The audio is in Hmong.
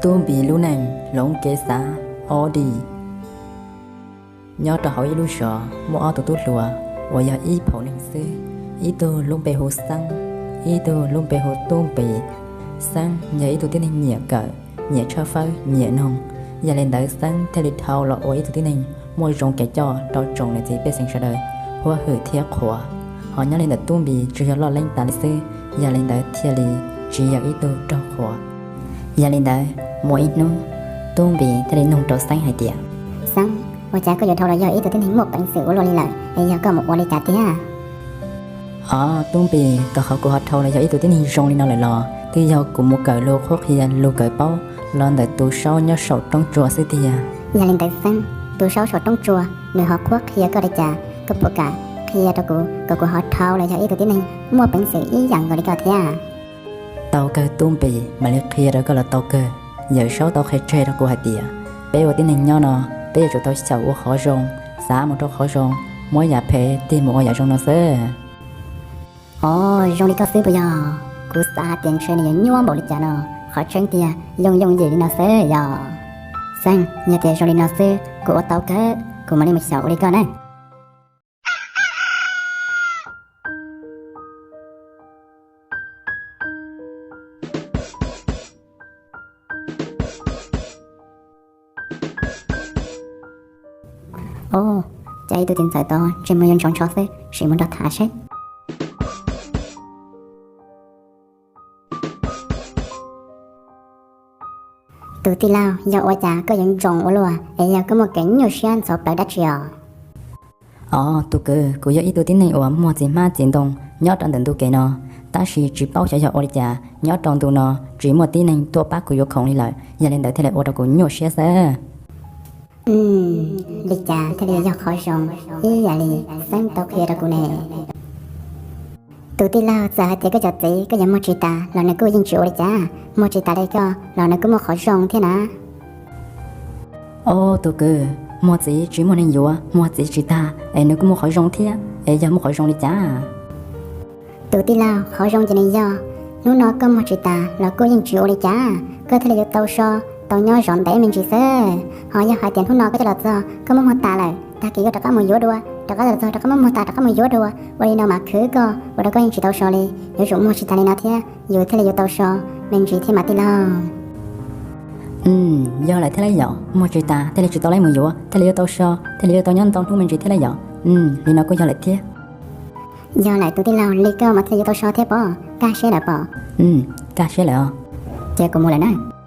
Tub Npis lub neej hloov kev xav ob di. Nyob rau hauv ib lub zos muaj ob tug tub hluas uas yog ib phaum neeg xwb, ib tug lub npe hu Xeeb, ib tug lub npe hu Tub Npis. Xeeb yog ib tug tib neeg nyiam kawm, nyiam tshawb fawb, nyiam noog, yog li ntawd Xeeb thiaj li dhau los ua ib tug tib neeg muaj zoo kev coj rau tsoom niam txiv pej xeem sawv daws huab hwm thiab qhuas. Ho nyob li ntawm Tub Npis tsuas yog loj leeb tas li xwb, yog li ntawd thiaj li tsis yog ib tug raug qhuas. Yog li ntawd, muaj ib hnub, Tub Npis thiaj li nug rau Xeeb hais tias, Xeeb, ua cas koj yuav dhau los yog ib tug tib neeg muaj peev xwm ua luaj li lawm es yog koj mus ua li cas tiag? Aub, Tub Npis, tau qhov kuv ho dhau los yog ib tug tib neeg zoo li no lawm los twb yog kuv mus kawm lus qhuab qhia lus kawm paub los ntawm tus saub nyob saum roob tsua xwb tiag. Yog li ntawd Xeeb, tus saub saum roob tsua nws ho qhuab qhia koj li cas, koj puas kam qhia rau kuv kom kuv ho dhau los yog ib tug tib neeg muaj peev xwm ib yam nkaus li koj thiab? Tau kawg Tub Npis, mam li qhia rau koj los tau kawg. Yawm saub tau qhia tseg rau kuv hais tias peb ua tib neeg nyob no, peb yuav tsum tau xyaum ua qhov zoo, xav mus rau qhov zoo, muab yam phem tig mus ua yam zoo no xwb. Aub, zoo li koj xwb puas yog? Kuv xav hais tias ntshe nws yuav nyuaj npaum li cas no, qhov tseeb tiag yooj yooj yim li no xwb yog. Xeeb, yog tias zoo li no xwb kuv ua tau kawg, kuv mam li mus xyaum ua li koj na. Aub, cas ib tug txiv ntxawm tod ntsej muag yuav ntsoov ntsho xwb, sim mus nrog tham seb. Tus tij laug, yog ua cas koj yuav ntsoov ua luaj es yog koj muaj kev nyuaj siab ntxhov plawv dab tsi os? Aub, tus kwv, kuv yog ib tug tib neeg uas muag txiv hmab txiv ntoo nyob rau ntawm ntu kev no, tab sis tsis paub xyov yog ua li cas nyob rau ntu no tsis muaj tib neeg tuaj pab kuv yuav khoom li lawm, yog li ntawd thiaj li ua rau kuv nyuaj siab xwb. Li cas thiaj li yog qhov zoo ib yam li Xeeb tau qhia rau kuv ne? Tus tij laug, txawm hais tias koj cov txiv koj yuav muag tsis tas los nws kuj yeej tsis ua li cas, muag tsis tas li koj los nws kuj muaj qhov zoo thiab na. Aub, tus kwv, muag txiv tsis muaj neeg yuav, muag txiv tsis tag es nws kuj muaj qhov zoo thiab, es yog muaj qhov zoo li cas? Tus tij laug, qhov zoo ces nws yog hnub no koj muag tsis tas los kuj yeej tsis ua li cas, koj thiaj li yuav tau so, tau nyob zov ntev me ntsis xwb. Ho yog hais tias hnub no koj coj los txog koj muab muag tas lawm, tag kis koj rov qab mus yuav dua, rov qab los txog rov qab muab muag tas rov qab mus yuav dua, ua li no mas khwv koj ua rau koj yeej tsis tau so li. Yuav tsum muag tsis tas li no thiab yus thiaj li yuav tau so me ntsis thiab mas tij laug. Yog lawm thiab lauj yom, muag tsis tas thiaj li tsis tau leej mus yuav, thiaj li yuav tau so, thiaj li yuav tau nyob ntau hnub me ntsis thiab lauj yom. Li no kuj yog lawm thiab. Yog lawm tus tij laug, li koj mas thiaj yuav tau so thiab pob, kaj siab lawm pob. Kaj siab lawm os. Ces kuv mus lawm na.